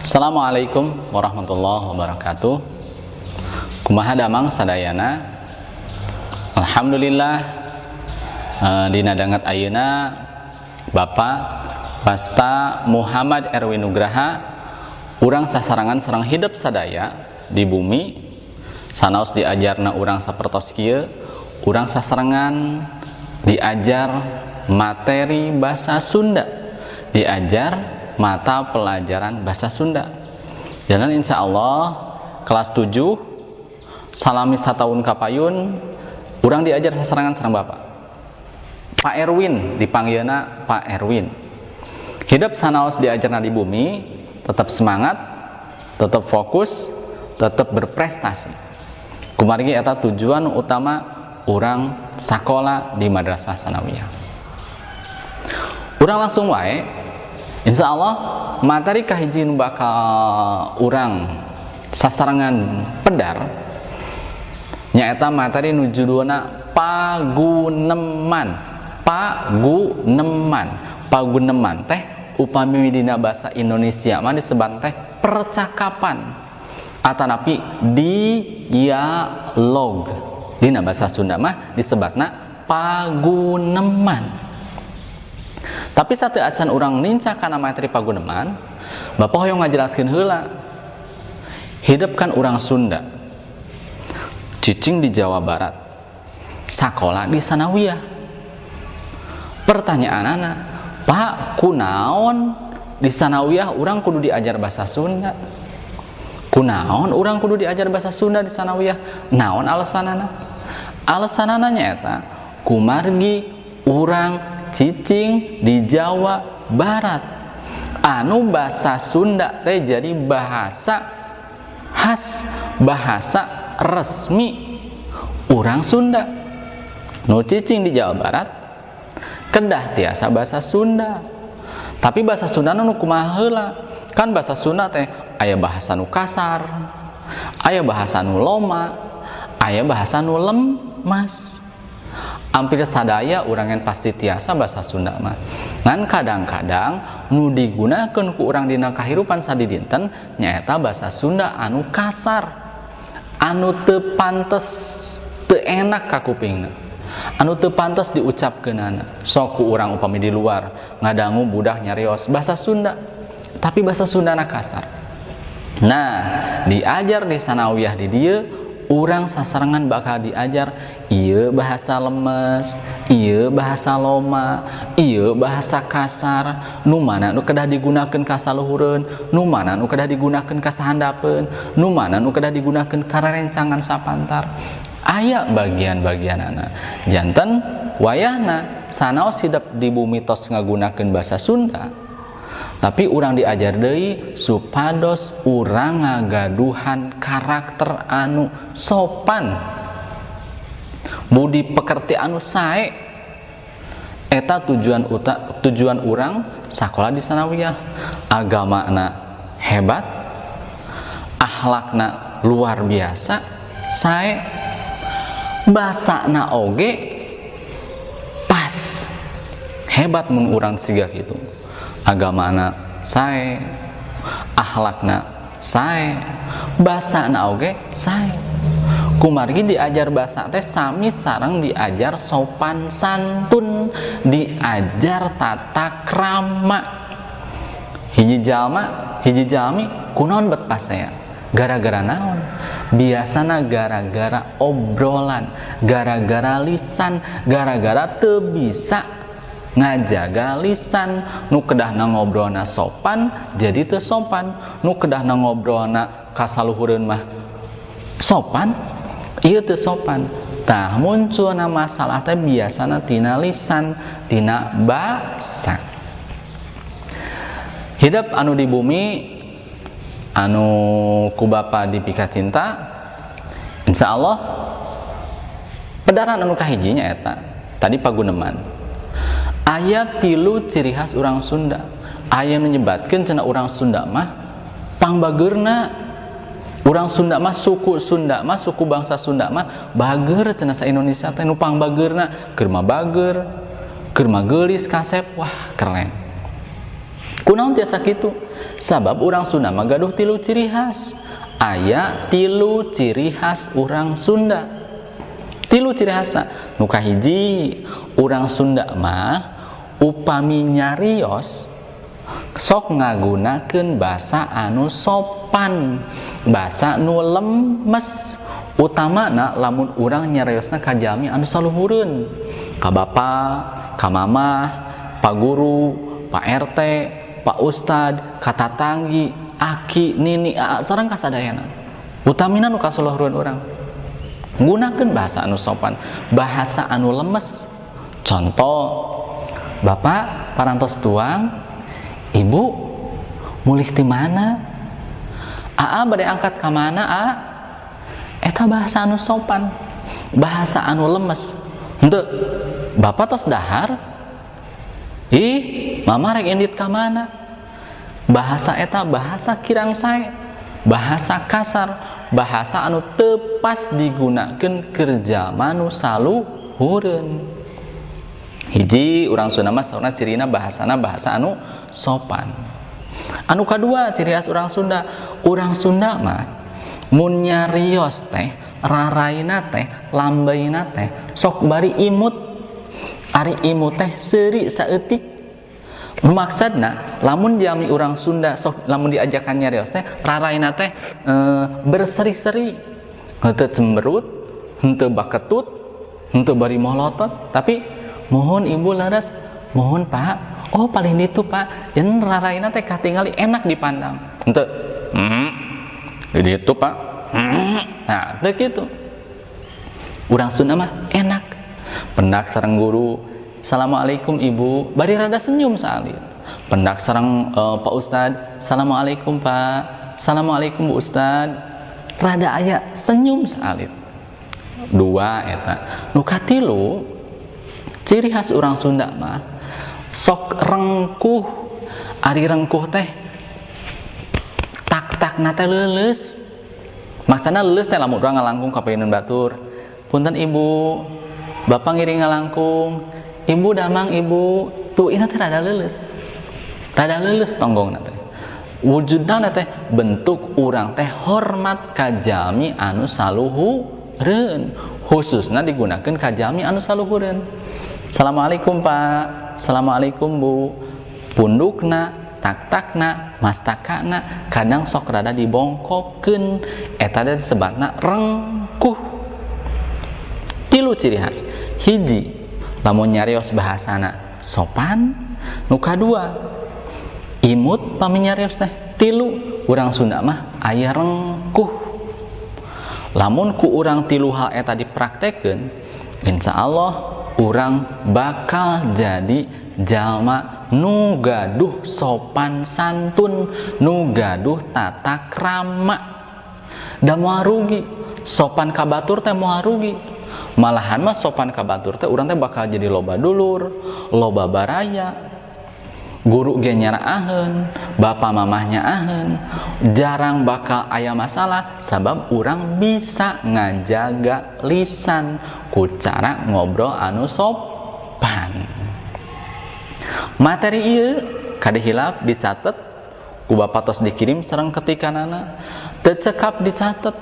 Assalamualaikum warahmatullahi wabarakatuh. Kumaha damang sadayana? Alhamdulillah, dina danget ayeuna Bapak Pasta Muhammad Erwin Nugraha, urang sasarengan sareng hidep sadaya di bumi. Sanaos diajarna urang sapertos kieu, urang sasarengan diajar materi bahasa Sunda, diajar mata pelajaran bahasa Sunda. Dan insya Allah kelas 7 salami satahun kapayun urang diajar sasarengan sareng Bapak Pak Erwin, dipanggilna Pak Erwin. Hidep sanaos diajarna di bumi, tetap semangat, tetap fokus, tetap berprestasi. Kumargi eta tujuan utama urang sakola di Madrasah Tsanawiyah. Urang langsung wae. Insya Allah materi kahiji nu bakal urang sasarengan pedar nyaeta materi nu judulna paguneman. Paguneman, paguneman teh upami dina bahasa Indonesia mah disebat teh percakapan atanapi dialog. Dina bahasa Sunda mah disebatna paguneman. Tapi sateuacan urang nincak kana materi paguneman, Bapak hoyong ngajelaskeun heula. Hidep kan urang Sunda, cicing di Jawa Barat, sakola di Tsanawiyah. Pertanyaanana, "Pak, kunaon di Tsanawiyah urang kudu diajar bahasa Sunda? Kunaon urang kudu diajar bahasa Sunda di Tsanawiyah? Naon alasanana?" Alasanana nyaeta kumargi urang cicing di Jawa Barat anu bahasa Sunda teh jadi bahasa khas, bahasa resmi urang Sunda. Nu cicing di Jawa Barat kedah tiasa bahasa Sunda. Tapi bahasa Sunda nu kumaha heula? Kan bahasa Sunda teh aya bahasa nu kasar, aya bahasa nu loma, aya bahasa nu lemas. Hampir sadaya urang yang pasti tiasa bahasa Sunda mah, ngan kadang-kadang nu digunakan ku urang dina kahirupan sadidinten nyaeta bahasa Sunda anu kasar, anu teu pantes, teu enak ka kupingna, anu teu pantes diucapkeunana. Sok ku urang upami di luar ngadangu budak nyarios bahasa Sunda, tapi bahasa Sundana kasar. Nah, diajar di Tsanawiyah di dieu, urang sasarengan bakal diajar ieu bahasa lemes, ieu bahasa loma, ieu bahasa kasar, nu mana nu kedah digunakeun ka saluhureun, nu mana nu kedah digunakeun ka sahandapeun, nu mana nu kedah digunakeun ka rerencangan sapantar. Aya bagian-bagianana. Janten wayahna sanaos hidep di bumi tos ngagunakeun bahasa Sunda, tapi urang diajar deui supados urang ngagaduhan karakter anu sopan, budi pekerti anu sae. Eta tujuan urang sakola di Tsanawiyah. Agamana hebat, akhlakna luar biasa sae, basana oge pas. Hebat mun urang siga kitu, agamana sae, akhlakna sae, basana oge sae. Kumargi diajar bahasa teh sami sareng diajar sopan santun, diajar tata krama. Hiji jalma, hiji jalmi kunaon bet pasea? Gara-gara naon? Biasana gara-gara obrolan, gara-gara lisan, gara-gara teu bisa ngajaga lisan. Nu kedahna ngobrolna sopan jadi teu sopan, nu kedahna ngobrolna kasaluhureun mah sopan, ieu teu sopan. Tah, munculna masalah teh biasana tina lisan, tina basa. Hidep anu di bumi, anu ku Bapa dipika cinta, insya Allah pedaran anu kahijinya eta tadi paguneman. Aya 3 ciri khas urang Sunda. Aya menyebatkan cenah urang Sunda mah pangbageurna. Urang Sunda mah, suku Sunda mah, suku bangsa Sunda mah bager cenah sa Indonesia teh, nu pangbageurna, keur mah bager, keur mah geulis, kasep, wah keren. Kunaon tiasa kitu? Sabab urang Sunda mah gaduh tilu ciri khas. Aya tilu ciri khas urang Sunda. Tilu ciri khasna. Nu kahiji, urang Sunda mah upami nyarios sok ngagunakeun basa anu sopan, basa nu lemes. Utamana lamun urang nyariosna ka jalmi anu saluhureun, ka bapa, ka mamah, pa guru, pa RT, pa ustad, ka tatanggi, aki, nini, aa, sareng kasadayana. Utamina nu kasaluhureun urang. Gunakeun bahasa anu sopan, bahasa anu lemes. Contoh, Bapak parantos tuang, Ibu mulih ti mana? Aa bade angkat ka mana, A? Eta bahasa anu sopan, bahasa anu lemes. Henteu, Bapak tos dahar? Ih, Mama rek indit ka mana? Bahasa eta bahasa kirang sae, bahasa kasar, bahasa anu teu pas digunakeun keur jalma nu saluhureun. Hiji, urang Sunda mah saurna cirina bahasana bahasa anu sopan. Anu kadua ciri khas urang Sunda mah mun nyarios teh raraina teh lambaina teh sok bari imut. Ari imut teh seuri saeutik. Maksudna lamun jalmi urang Sunda sok lamun diajakan nyarios teh raraina teh berseri-seri, henteu cemberut, henteu baketut, henteu bari molotot, tapi mohon Ibu laras, mohon Pak, oh paling ditu Pak, yen raraina teh katingali enak dipandang. Henteu, di ditu Pak, nah teu kitu. Urang Sunda mah enak. Pendak sareng guru, Assalamualaikum Ibu, bari rada senyum saalit. Pendak sareng Pak Ustad, Assalamualaikum Pak, Assalamualaikum Bu Ustad, rada aya senyum saalit. Dua eta. Nu katilu, ciri khas urang Sunda mah sok rengkuh. Ari rengkuh teh tak-takna teh leuleus. Maksana leuleus teh lamun urang ngalangkung ka payuneun batur. Punten Ibu, Bapak ngiring ngalangkung, Ibu damang Ibu, tuh ini teh rada leuleus. Rada leuleus tonggongna teh. Wujudna teh bentuk urang teh hormat ka jalmi anu saluhureun. Khususna digunakeun ka jalmi anu saluhureun. Assalamualaikum Pak, Assalamualaikum Bu. Pundukna, tak-takna, mastakana kadang sok rada dibongkokkeun. Eta teh disebatna rengkuh. Tilu ciri khas. Hiji, lamun nyarios bahasana sopan. Nu kadua, imut pami nyarios teh. Tilu, urang Sunda mah aya rengkuh. Lamun ku urang tilu hal eta dipraktekeun, insya Allah urang bakal jadi jalma nu gaduh sopan santun, nu gaduh tata krama. Da moal rugi, sopan ka batur teh moal rugi. Malahan mah sopan ka batur teh urang teh bakal jadi loba dulur, loba baraya. Guru ge nyaraaheun, bapa mamah nyaaheun, jarang bakal aya masalah sabab urang bisa ngajaga lisan ku cara ngobrol anu sopan. Materi ieu kade hilap dicatet ku bapa tos dikirim sareng ketikanana, teu cekap dicatet,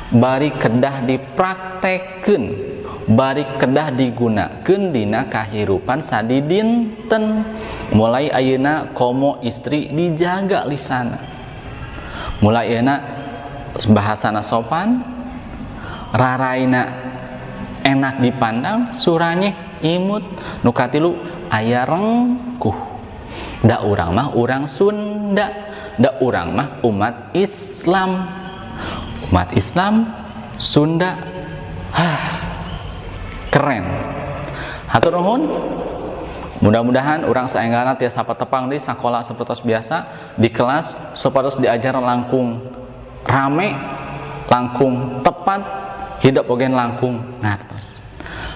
bari kedah dipraktekeun, bari kedah digunakeun dina kahirupan sadidinten. Mulai ayeuna komo istri dijaga lisana, mulai ayeuna bahasana sopan, raraina enak dipandang, suranya imut. Nu katilu aya rengkuh. Da urang mah urang Sunda, da urang mah umat Islam, umat Islam Sunda. Hah, keren. Hatur nuhun. Mudah-mudahan urang saenggalna tiasa patepang di sakola seperti biasa, di kelas sapertos diajar langkung rame, langkung tepat, hidup oge langkung ngartos.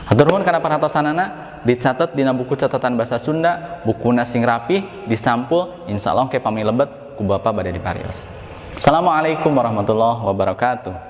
Hatur nuhun kana perhatosanana. Dicatat dina buku catatan bahasa Sunda, bukuna sing rapih, disampul, insyaallah ke pami lebet ku Bapak bade diparios. Assalamualaikum warahmatullahi wabarakatuh.